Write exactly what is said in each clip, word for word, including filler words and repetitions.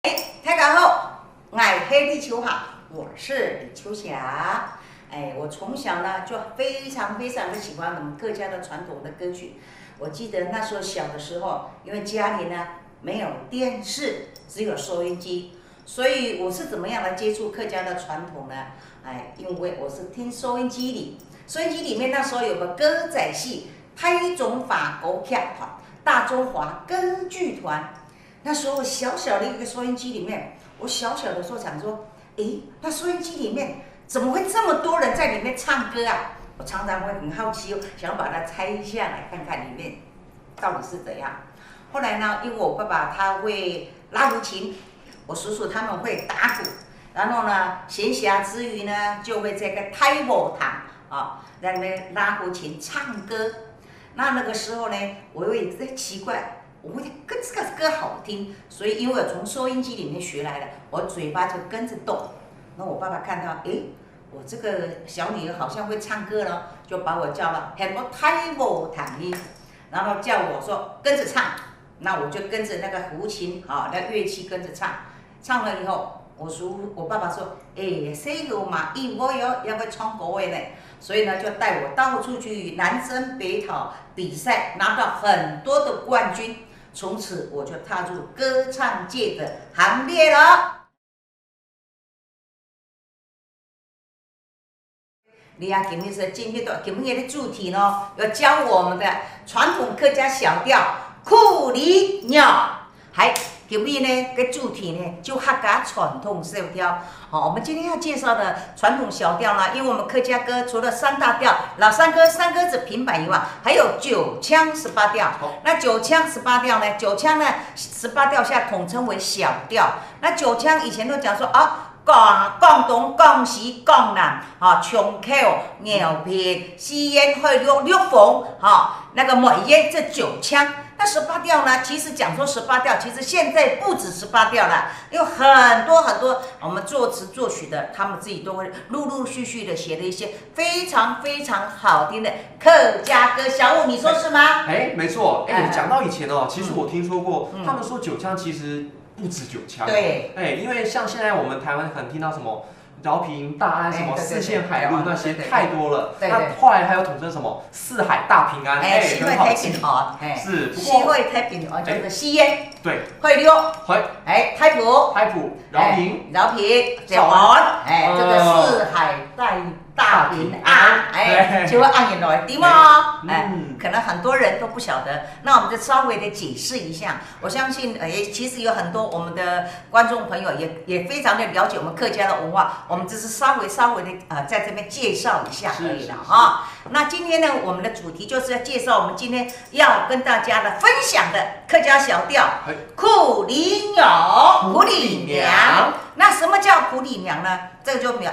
哎，大家好，我是李秋霞，我是李秋霞。哎，我从小呢就非常非常的喜欢我们客家的传统的歌曲。我记得那时候小的时候，因为家里呢没有电视，只有收音机，所以我是怎么样来接触客家的传统呢？哎，因为我是听收音机里，收音机里面那时候有个歌仔戏，台中话歌剧团，大中华歌剧团。那时候小小的一个收音机里面，我小小的时候想说，诶，那收音机里面怎么会这么多人在里面唱歌啊？我常常会很好奇哦，想要把它拆下来看看里面到底是怎样。后来呢，因为我爸爸他会拉胡琴，我叔叔他们会打鼓，然后呢，闲暇之余呢，就会在个太和堂啊，在那边拉胡琴唱歌。那那个时候呢，我也在奇怪，我会跟这个歌好听，所以因为我从收音机里面学来的，我嘴巴就跟着动。那我爸爸看到，诶，我这个小女儿好像会唱歌了，就把我叫到，喊我太和堂里，然后叫我说跟着唱，那我就跟着那个胡琴啊，那乐器跟着唱。唱了以后，我叔我爸爸说，哎，这个嘛，一会哦，要会唱歌的呢。所以呢，就带我到处去南征北讨比赛，拿到很多的冠军。从此我就踏入歌唱界的行列了。你啊，今日是今日的今日的主题呢，要教我们的传统客家小调《苦力娘》。还今日呢个主题呢，就客家传统小调。好，我们今天要介绍的传统小调呢，因为我们客家歌除了三大调、老山歌、山歌子、评版以外，还有九腔十八调。那九腔十八调呢，九腔呢十八调下统称为小调。那九腔以前都讲说啊， 广广东、广西、广南，哈，泉口、饒平、四縣、海陸、陸豐，哈，那个梅縣这九腔。那十八调呢？其实讲说十八调，其实现在不止十八调了，有很多很多我们作词作曲的，他们自己都会陆陆续续的写了一些非常非常好听的客家歌。小武，你说是吗？哎，没错，哎，讲到以前哦，其实我听说过，他们说九腔其实不止九腔。对，哎，因为像现在我们台湾可能听到什么饶平、大安、什么四县海陆那些太多了，那后来还有统称什么四海大平安，哎，四会太平安，是，四会太平安就是四县，对，海陆，海，哎，太平，太平，饶平，饶平，詔安，哎，这个四海大大平安，哎，就会按原来的嘛，哎，可能很多人都不晓得，那我们就稍微的解释一下。 我相信，呃，其实有很多我们的观众朋友也也非常的了解我们客家的文化，我们只是稍微稍微的呃在这边介绍一下而已了哈。那今天呢，我们的主题就是要介绍我们今天要跟大家来分享的客家小调《苦力娘》。苦力娘，那什么叫苦力娘呢？这个就没有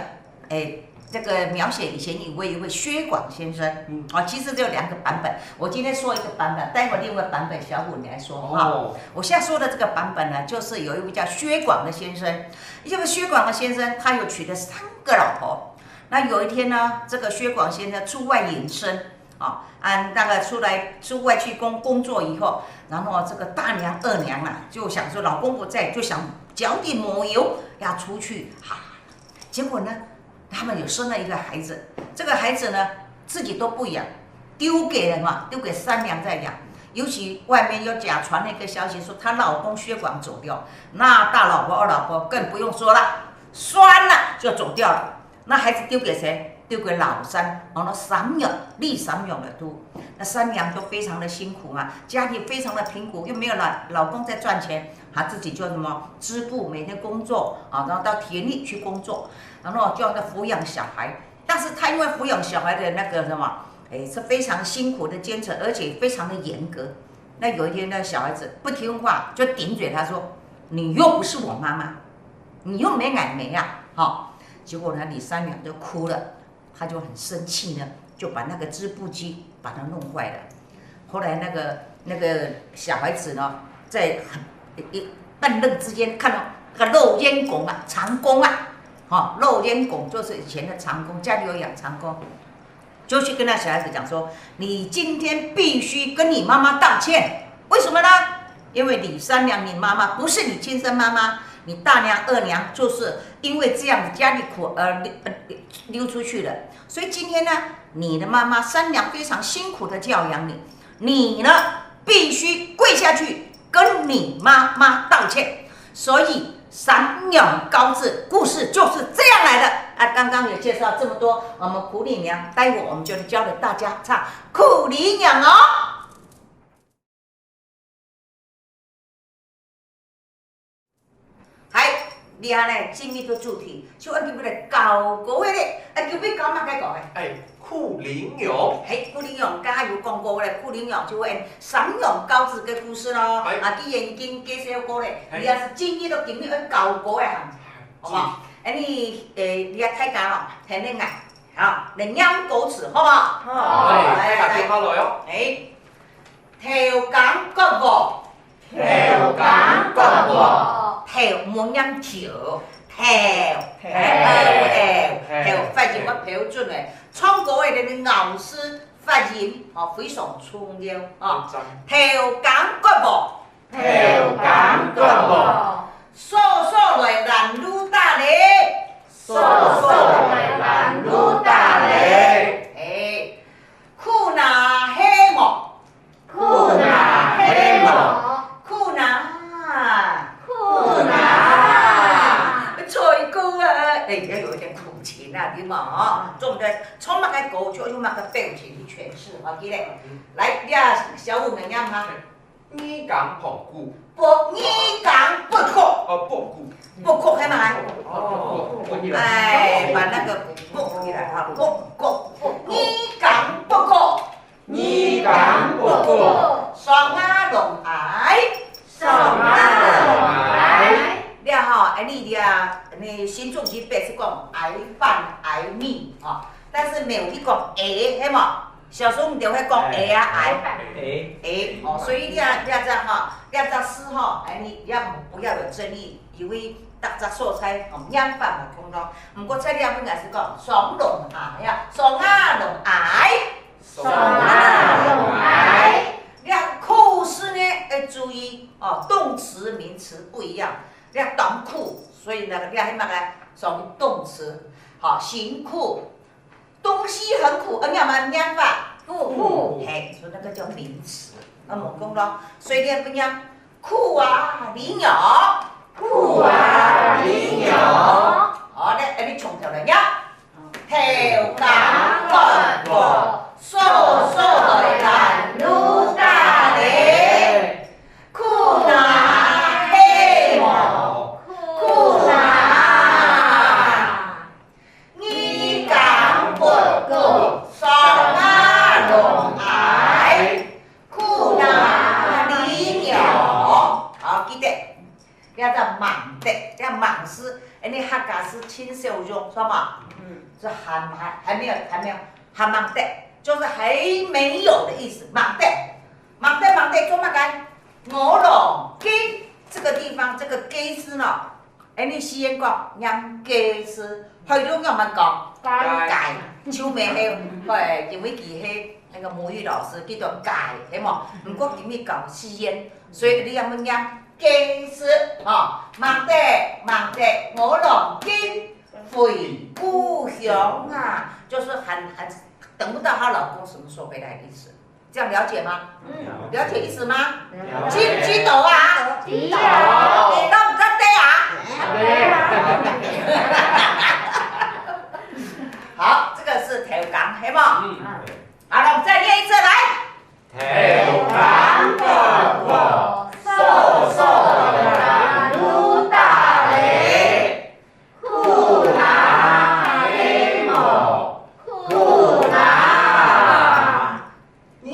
哎，这个描写以前有位一位薛广先生，嗯，啊，其实只有两个版本。我今天说一个版本，待会另外版本小虎你来说哈。我现在说的这个版本呢，就是有一位叫薛广的先生，这个薛广的先生他有娶了三个老婆。那有一天呢，这个薛广先生出外营生，啊，啊，那个出来出外去工工作以后，然后这个大娘二娘啊，就想说老公不在，就想脚底抹油要出去啊，结果呢， 他们有生了一个孩子，这个孩子呢自己都不养，丢给了嘛，丢给三娘在养。尤其外面又假传了一个消息，说她老公薛广走掉，那大老婆二老婆更不用说了，酸了就走掉了。那孩子丢给谁？丢给老三，然后三娘，李三娘了都。那三娘都非常的辛苦嘛，家庭非常的贫苦，又没有老老公在赚钱，她自己就什么织布，每天工作啊，然后到田里去工作， 然后就要抚养小孩。但是他因为抚养小孩的那个什么，哎，是非常辛苦的坚持，而且非常的严格。那有一天，那小孩子不听话，就顶嘴他说：“你又不是我妈妈，你又没奶没啊！”哈，结果呢，李三娘就哭了，他就很生气呢，就把那个织布机把它弄坏了。后来那个那个小孩子呢，在很一半愣之间看到那个漏烟工啊，长工啊，哈，漏烟工就是以前的长工，家里有养长工，就去跟那小孩子讲说：“你今天必须跟你妈妈道歉。为什么呢？因为李三娘，你妈妈不是你亲生妈妈，你大娘、二娘就是因为这样子家里苦而溜，呃，溜出去了。所以今天呢，你的妈妈三娘非常辛苦的教养你，你呢，必须跪下去跟你妈妈道歉。所以三娘高志故事就是这样来的。啊，刚刚也介绍这么多，我们苦力娘，待会我们就教给大家唱苦力娘哦。 係，你看呢，進入到主題，就愛今日來教歌个咧，啊，今日教麼个歌个？哎，苦力娘。係，苦力娘，剛剛有講過咧，苦力娘就係三娘教子个故事咯。哎。啊，既然已經介紹過咧，哎。你也係進入到今日愛教歌个行程，好無？哎，你，誒，你也大家咯，聽聽啊，好，來念歌詞，好無？好。哎，大家聽好了喲。哎。 頭扛角禾。頭扛角禾。頭，莫念頭，頭，頭，頭，頭，發音愛標準个。唱歌个人个咬字發音，哦，非常重要，哦。頭扛角禾。頭扛角禾。嫂嫂來攔路打咧。嫂嫂來攔路打咧。哎，苦哪係無？ 苦哪係無？苦哪？苦哪？唱歌啊，哎，要有一點苦情啊，對嗎？哦，做毋得唱麼个歌就用麼个表情去詮釋，好，記得。來，這小五們念哈。二扛箔鼓。箔，二扛箔鼓。哦，箔鼓。箔鼓係麼个？哦，箔鼓。哎，把那個鼓箔起來哈，箔，箔。二扛箔鼓。 二扛箔鼓。上啊弄矮。上啊弄矮。這吼，恁呢這，恁呢新竹以北係講矮飯矮米吼，但是苗栗講矮，係無？小時候你就會講矮啊，矮。矮。矮，哦，所以這，這隻吼，這隻字吼，恁呢也毋，不要有爭議，因為逐隻所在吼，念法無共樣。毋過在這本來係講上弄矮啊，上啊弄矮。 上啊弄矮。這苦字呢，愛注意哦，動詞、名詞不一樣。這當苦，所以呢，這係麼个？屬於動詞。好，辛苦。東西很苦，呃，你要麼个念法？苦。苦。嘿，所以那個叫名詞，那麼講咯。所以你要不念苦啊，哩娘。苦啊，哩娘。好，來，哎，你從頭來念。 頭扛箔鼓，嫂嫂來攔路打咧。苦哪係無？苦哪？二扛箔鼓，上啊弄矮。苦哪哩娘。好，記得。 這隻吂忒，這吂字，恁呢客家字盡少用，係無？嗯。係還，還，還沒有，還沒有，還吂忒，就是還沒有的意思，吂忒。吂忒，吂忒做麼个？鵝籠雞，這個地方，這個雞字呢，恁呢四縣講，念雞字，海陸仰般講？雞。雞。就毋係，嘿，因為佢係那個母語老師，佢講雞，係無？毋過佢毋係講四縣，所以你也愛念 雞字，吼，吂忒，吂忒，鵝籠雞，回故鄉啊，就是還，還等不到她老公什麼時候回來的意思。這樣了解嗎？嗯。了解意思嗎？了解。知，知道啊？知道。知道毋知對啊？對。好，這個係頭扛，係無？嗯。好了，我們再念一次，來。 頭扛箔鼓，嫂嫂來攔路打咧，苦哪係無？苦哪？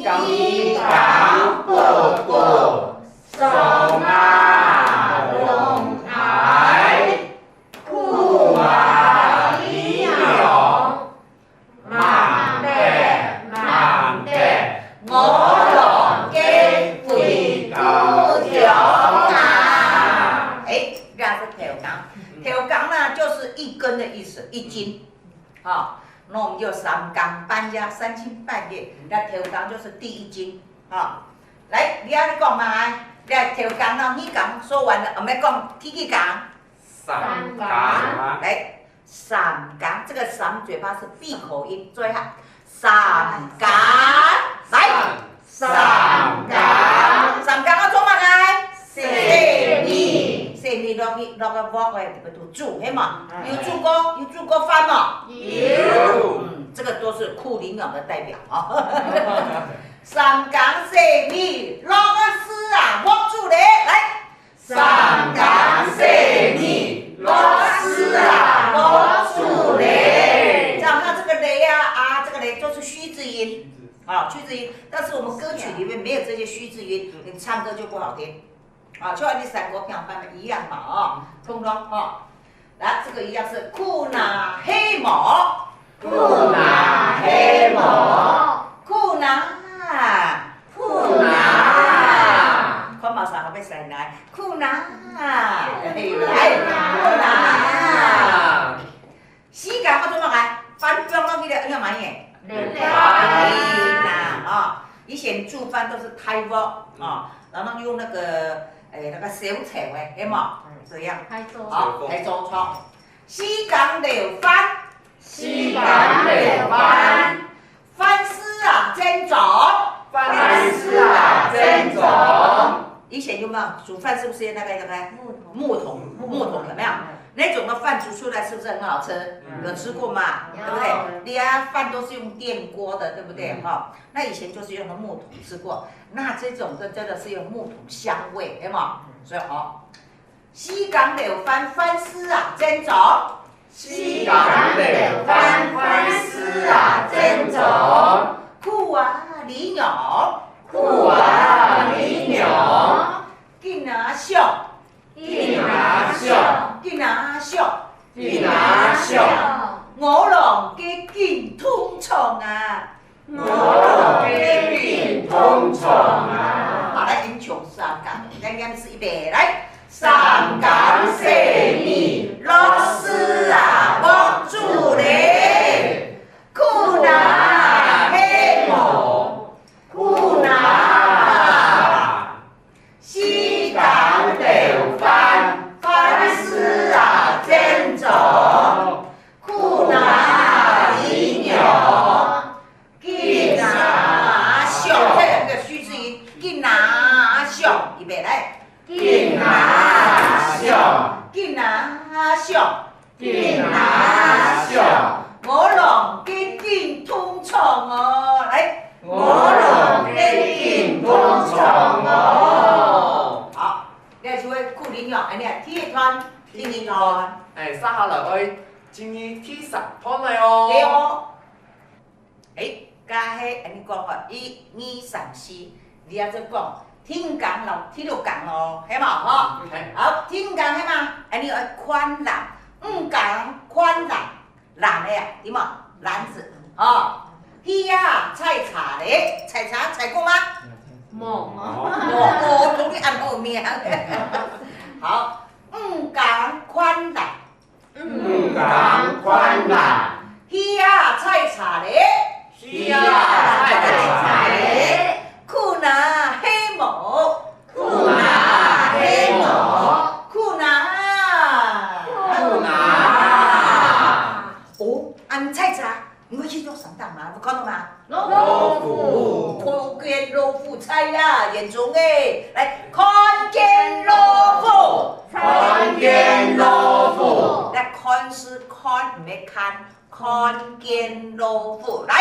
二扛箔鼓，上啊弄矮，苦啊哩娘。 吂忒，吂忒，鵝籠雞，回故鄉啊。哎，這係頭扛。頭扛呢，就是一根的意思，一斤。哈，那我們就三更半夜，三更半夜，那頭扛就是第一斤。哈，來，你愛講嘛？來，頭扛到二扛說完了，我們講第幾扛？三更。来，三更，这个三嘴巴是闭口音，做一下。三更，来，三更。三更要做么个？洗米。洗米落去，落个鑊个，里面煮，系嘛？有煮过，有煮过饭嘛？有。嗯，这个都是苦力娘的代表啊。三更洗米，落个水啊，鑊煮咧，来。 三更洗米，落水啊，落煮咧。这样，它这个咧啊，啊，这个咧就是虚字音，啊，虚字音。但是我们歌曲里面没有这些虚字音，你唱歌就不好听。啊，就像你三国片版的一样嘛，哦，通通，哦。来，这个一样是苦拿黑毛。 苦拿黑毛。苦拿。苦拿。看毛衫好袂使来，苦拿。来，苦拿。四更要做么个？饭放落去了，要买耶。冷饭。冷饭啊，哦。以前煮饭都是大鑊，哦，然后用那个，诶，那个小炒的，有没有？嗯。这样。大灶。好，大灶炒。四更了饭。 四更了饭，饭丝啊，蒸粽。饭丝啊，蒸粽。以前有没有煮饭？是不是用那个那个木桶？木桶，木桶有没有？那种的饭煮出来是不是很好吃？有吃过嘛？对不对？你啊，饭都是用电锅的，对不对？哈，那以前就是用的木桶吃过。那这种的真的是有木桶香味，有没有？所以哦， 四更了飯，饭絲啊，蒸粽。四更了飯，飯絲啊，蒸粽。苦啊，你娘。苦啊，你娘。緊啊燒。緊啊燒。緊啊燒。緊啊燒。餓狼佢緊痛腸啊。 我个病痛痛啊。好，来，吟唱三更，咱念一遍，来。三更细雨落水啊，屋主嘞，苦哪嘿喏，苦哪。四更了饭，饭丝啊，蒸粽，苦哪姨娘。 紧拿烧，这个虚字音，紧拿烧，预备来。紧拿烧，紧拿烧，紧拿烧。我lòng个病痛痛哦，来。我lòng个病痛痛哦。好，这就係苦哪娘，恁呢，第一段，第二段。哎，接下來愛進入第三段了哦。對哦。 誒，該係恁呢講吼，一、二、三、四，你也就講，天光摎第六光哦，係無吼？係。好，天光係嘛？恁呢愛擐籃，五更擐籃，籃个啊，對無？籃子，吼。去啊，採茶咧，採茶採過嗎？無。無，無，同你恁好命。好，五更擐籃。 五更擐籃。去啊，採茶咧。去啊，採茶咧。苦哪嘿喏。苦哪嘿喏。苦哪。苦哪。哦，恁採茶， 你會去到山頂嗎？有看到嗎？老虎。看見老虎，在啊，眼中誒。來，看見老虎。看見老虎。來，看係看，毋係看。看見老虎。來。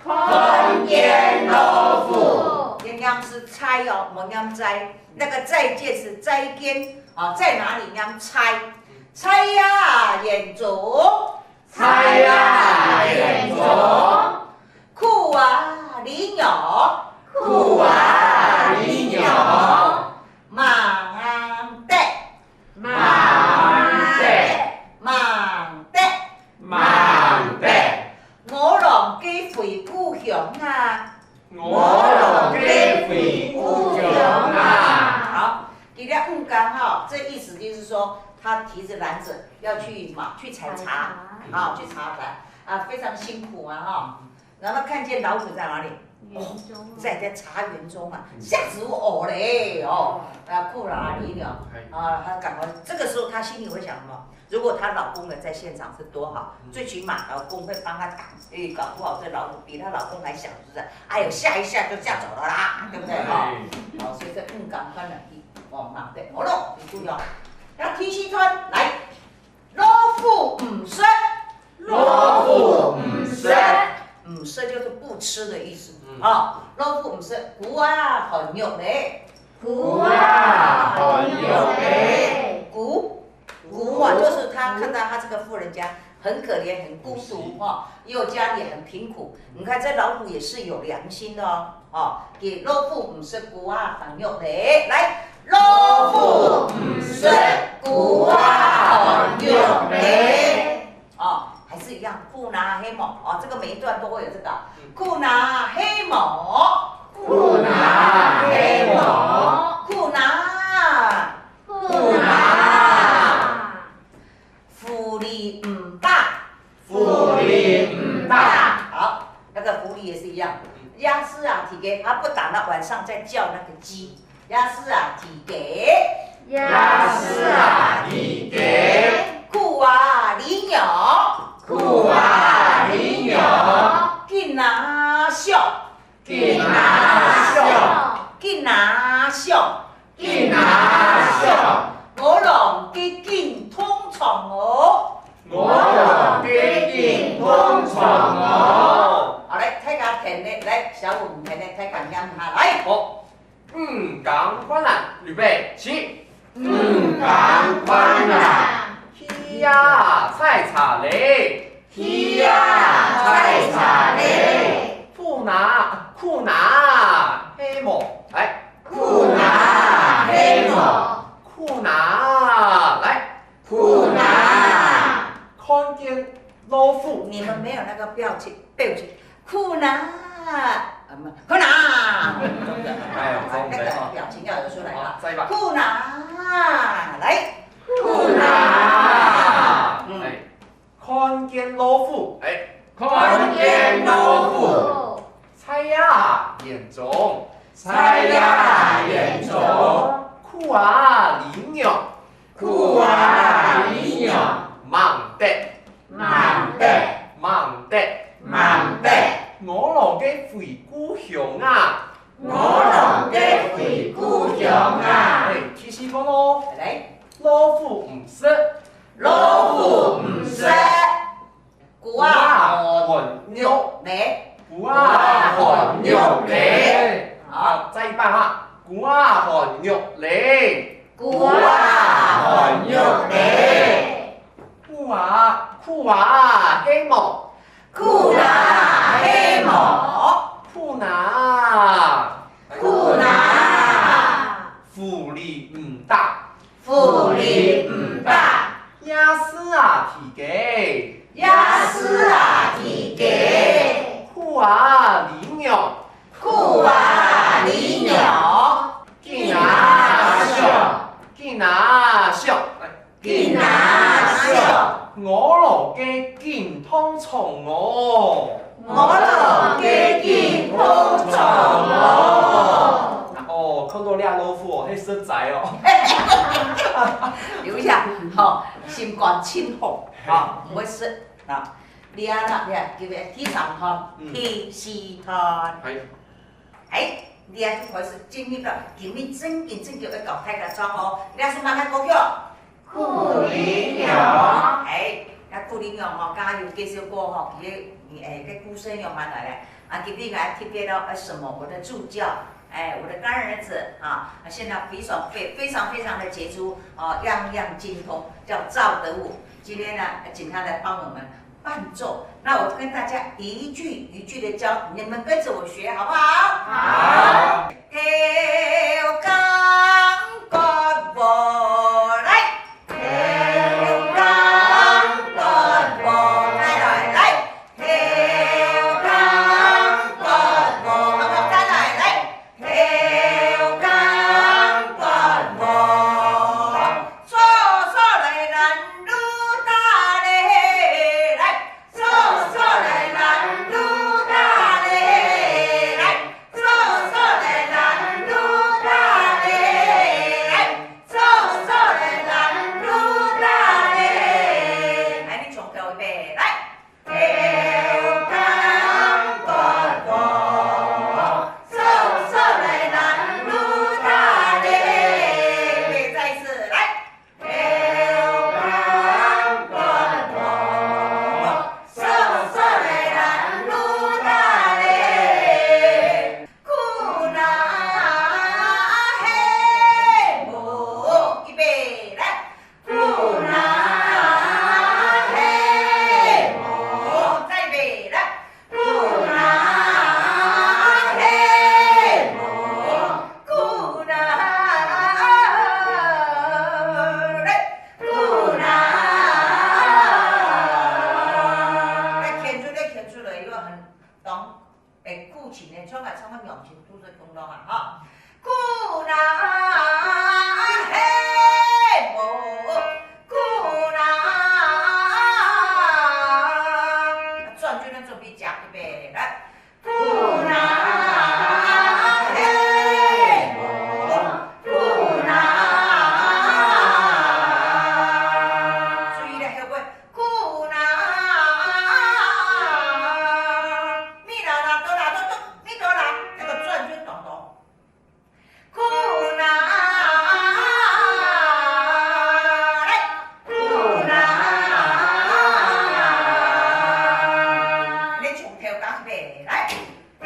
看見老虎。這念係在哦，無念再。那個再見是再見，啊，在哪裡念在？在啊，眼中。 在啊，眼中。苦啊，你娘。苦啊，你娘。吂得。吂得。吂得。吂得。我郎佢回故鄉啊。 我郎佢回故鄉啊。好，佢這五更哈，這意思就是說，他提著籃子要去嘛，去採茶，採茶。啊，去採茶，啊，非常辛苦啊哈。然後看見老虎在哪裡？哦，在在茶园中啊，吓死我了哦！啊，苦啦，你了啊，她赶快，这个时候她心里会想什么？如果她老公的在现场是多好，最起码老公会帮她挡，哎，搞不好这老虎比她老公还小，是不是？哎呦，吓一吓就吓走了啦，对不对？哦，哦，所以这嗯，赶快呢，一哦，忙的，好了，你注意哦，要提示他来，老虎毋食，老虎毋食，毋食就是不吃的意思啊。老虎毋食，苦啊寒肉咧，苦啊寒肉咧，苦 苦啊，就是他看到他这个妇人家很可怜、很孤独哈，又家里很贫苦。你看这老虎也是有良心的哦，哦，佢老虎毋食苦啊寒肉咧，来，老虎毋食苦啊寒肉咧，哦，还是一样，苦拿黑毛哦，这个每一段都会有这个苦拿黑毛，苦拿黑毛，苦拿。 苦拿，狐狸毋飽，狐狸毋飽。好，那个狐狸也是一样，夜市啊，提个，他不打那晚上在叫那个鸡，夜市啊，提个，夜市啊，提个，苦啊，你肉，苦啊，你肉，緊拿惜，緊拿惜，緊拿惜。 緊拿惜，餓狼个緊通腸哦，餓狼个緊通腸哦。好，來，大家聽咧，來，小五聽咧，大家念下來。好，五更飯啊，預備起。五更飯啊，去啊採茶咧，去啊採茶咧，苦拿苦拿，係無？來。 苦拿係無？苦拿，來。苦拿。看見老虎。你們沒有那個表情，表情。苦拿，啊，不，苦拿。哎呀，那個表情要有出來啊。好，再一把。苦拿，來。苦拿。嗯。哎。 看見老虎，哎，看見老虎，在啊園中，在啊園中，苦啊你肉，苦啊你肉，吂得，吂得，吂得，吂得，餓狼个回故鄉啊， 餓狼个回故鄉啊！哎，第四段哦。來。老虎毋食，老虎毋食，苦啊寒肉咧，苦啊寒肉咧。好，再一擺哈，苦啊寒肉咧，苦啊寒肉咧。 苦啊，苦啊，係無？苦啊，係無？苦拿，苦拿，狐狸毋飽，狐狸毋飽，夜市啊，提个，夜市啊，提个，苦啊，你肉，苦啊，你肉，緊拿惜，緊拿惜。 緊拿惜，餓狼个緊通腸哦。餓狼个緊通腸哦。哦，看到這老虎哦，係食齋哦。留一下，吼，心肝真好，吼，毋會食啊。這啦，這，這个第三段，嗯。第四段。係。 哎，這就開始進入了，今日正經正經愛教大家唱哦。這係麼个歌曲？苦力娘。哎，該苦力娘哦，剛剛有介紹過吼，佢个，哎，个故事樣般來咧。啊，今日來特別到，呃，什麼，我的助教，哎，我的乾兒子啊，啊，現在非常非，非常非常的傑出哦，樣樣精通，叫趙德武。今天呢，請他來幫我們 伴奏。那我跟大家一句一句的教，你們跟著我學，好不好？好。頭扛割禾，來。頭扛割禾，再來，來。頭扛割禾，好不好？再來，來。 頭扛割禾，做做來，咱愈打咧，來，做做來，咱愈打咧，來。好，仰形肚屎動動啊，哈。姑娘嘿，莫姑娘，轉轉來準備食預備，來。姑娘嘿，莫姑娘。注意了，後背。 姑娘，咪啦啦，哆啦哆哆，咪哆啦，這个轉轉動動。姑娘，來，姑娘，你從頭講一遍，來。 你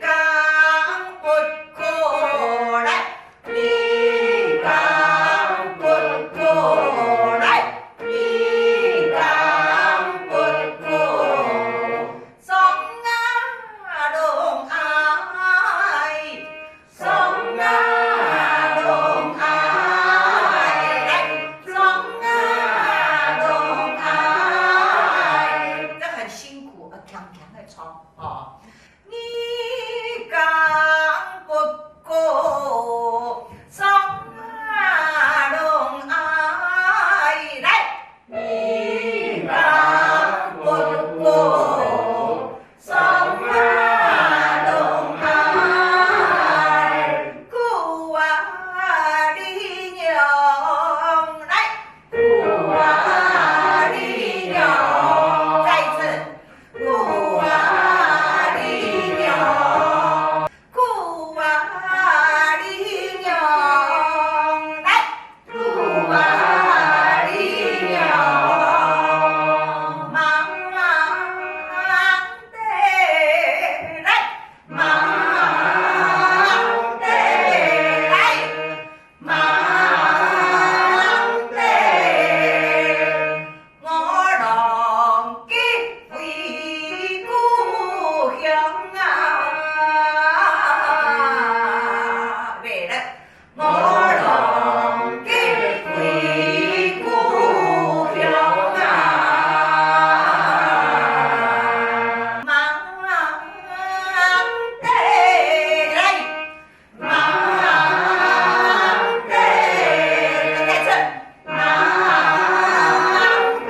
講不過來，你講不過來，你講不過，上啊龍啊，上啊龍啊，來，上啊龍啊，這很辛苦，要強強地唱哦。 你講不過上啊龍啊，來。你講不過上啊龍啊，姑啊你娘，來。 姑啊你娘。再一次。姑啊你娘，姑啊你娘，來。姑啊你娘，吂得，來，吂得，來。 吂得，我郎結歸故鄉啊。袂了，我郎結歸故鄉啊。吂得，來。 吂得，再一次，吂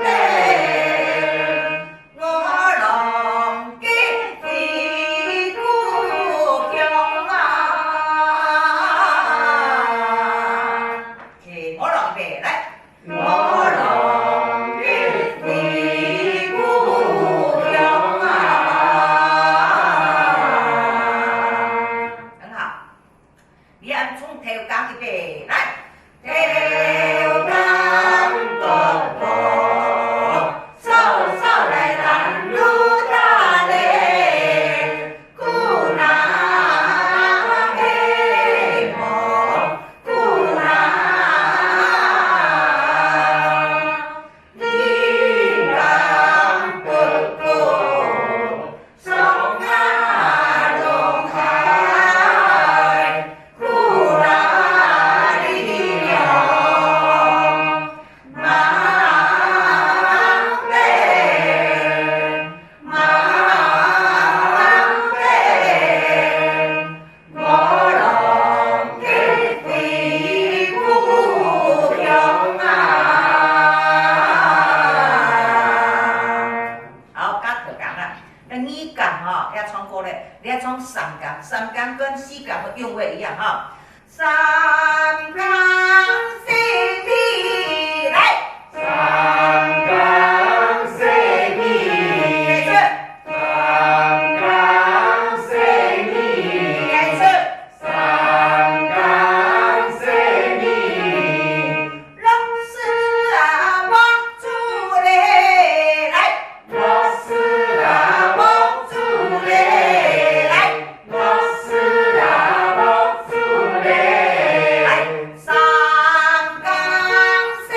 得，我郎結歸故鄉啊。OK，我郎預備，來。我郎結歸故鄉啊。很好。 你愛從頭講一遍，來。頭講國語，嫂嫂來擔路打咧，姑娘嘿莫姑娘。你講不過 上啊龍啊，姑啊你娘，吂得，吂得，我郎結歸故鄉啊。好，加頭講啊。 該二更吼，愛唱過咧，你愛唱三更，三更跟四更个韻味一樣吼。三更細味，來。三更細味。再一次。三更細味。再一次。 三更細味，落水啊，莫煮咧，來。落水啊，莫煮咧，來。落水啊，莫煮咧，來。三更細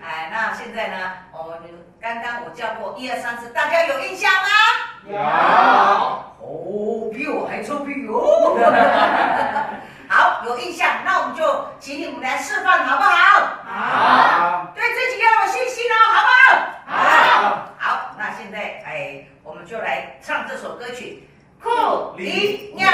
哎，那现在呢，我们刚刚我叫过一二三四，大家有印象吗？有。哦，比我还臭屁哦。好，有印象，那我们就请你们来示范，好不好？好。对自己要有信心哦，好不好？好。好，那现在，哎，我们就来唱这首歌曲《苦力鸟》。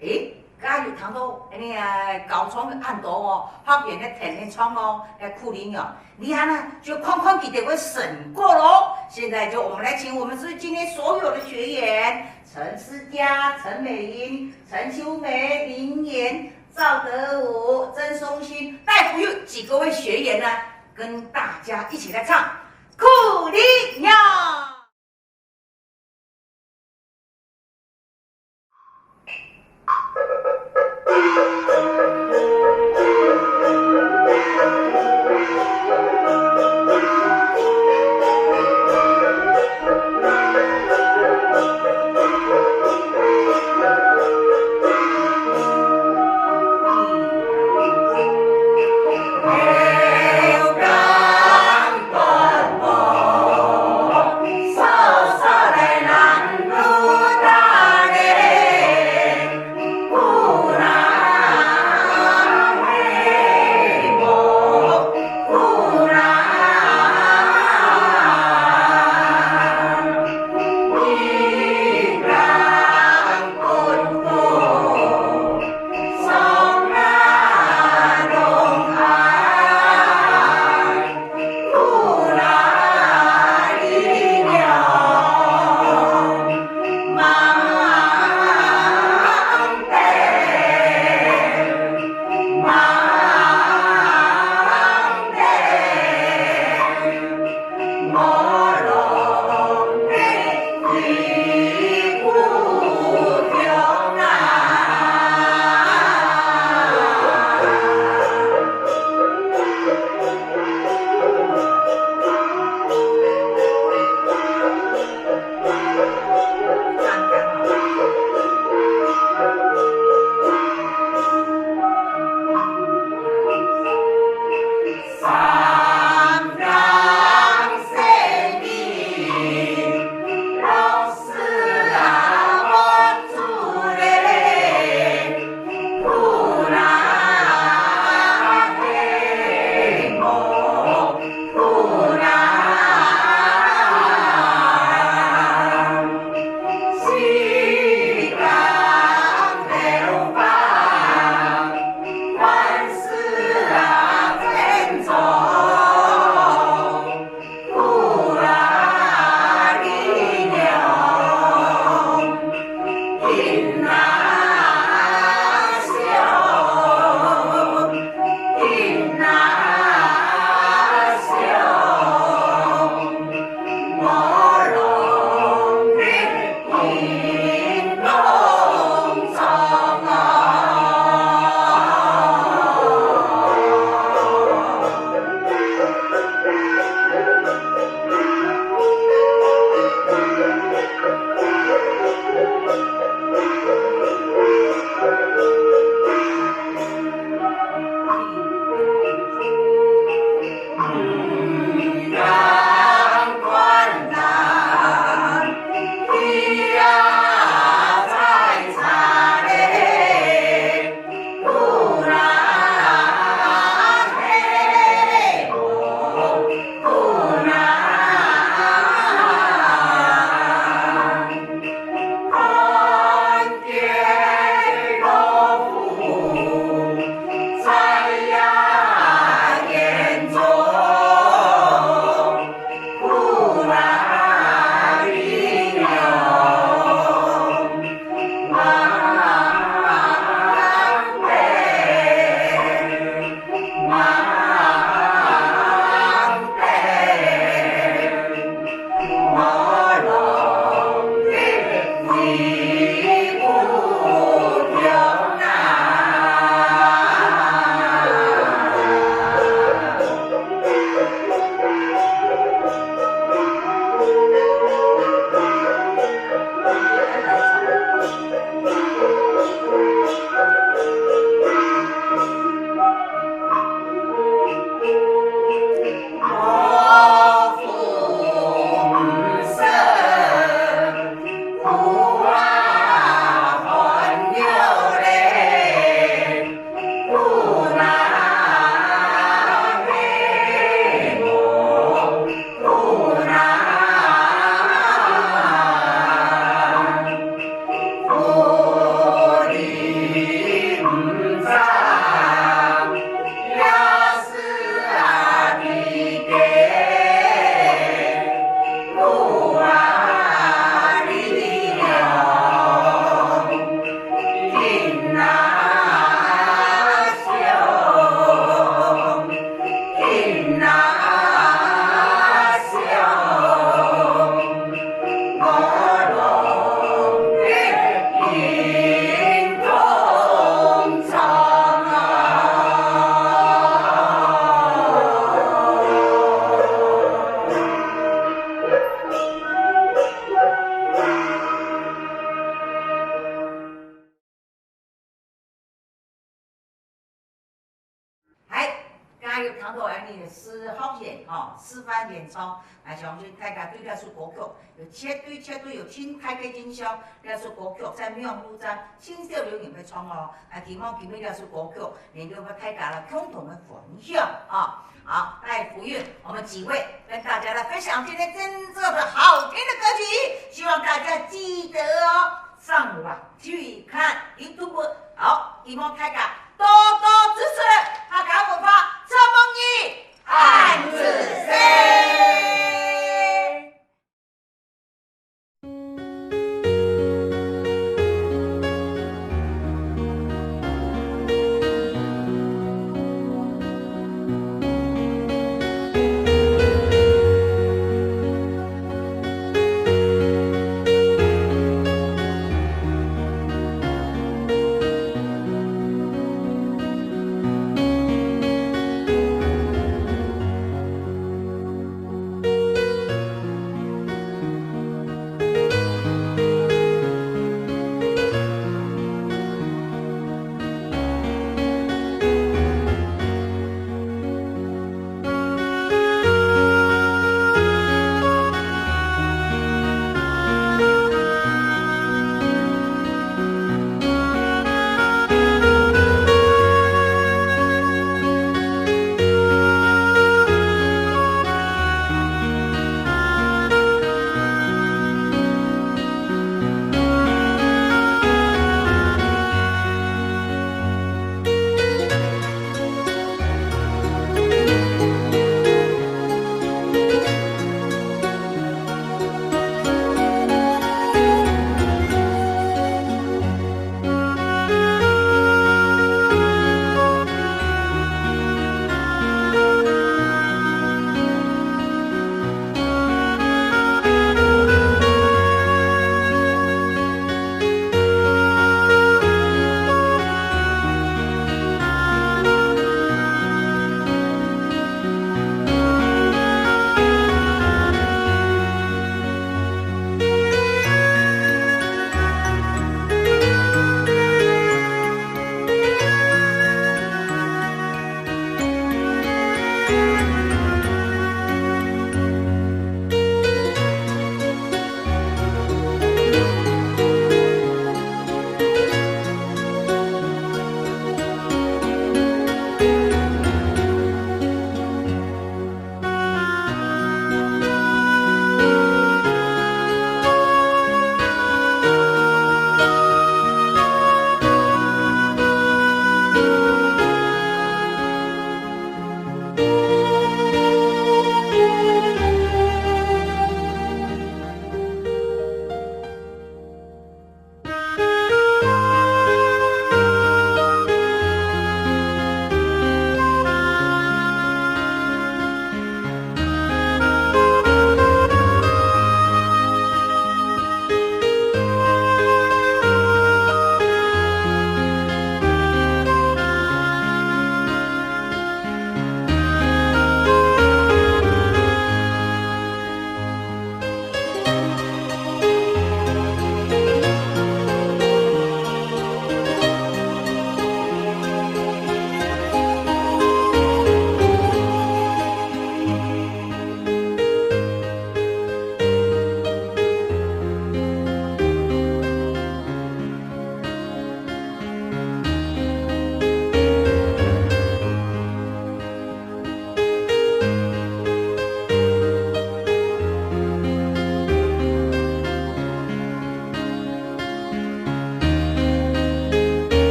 诶，假如聽到恁呢啊，交通个暗道哦，發現个停个窗哦，个苦力鳥，你看啊，就看看佢兜个成果咯。现在就我们来请我们是今天所有的学员，陈思佳、陈美英、陈秋梅、林岩、赵德武、曾松兴、戴福佑几个位学员呢，跟大家一起来唱《苦力鸟》。是學員吼，示範演唱，𠊎相信大家對這首歌曲有絕對絕對有盡大个印象。這首歌曲在網路上盡少有人會唱哦。啊，希望今日這首歌曲能夠和大家來共同的分享啊。好，來，福韻，我們幾位跟大家來分享今天真正的好聽的歌曲，希望大家記得哦，上網去看YouTube。好，希望大家多多支持客家文化，承蒙你，恁仔細。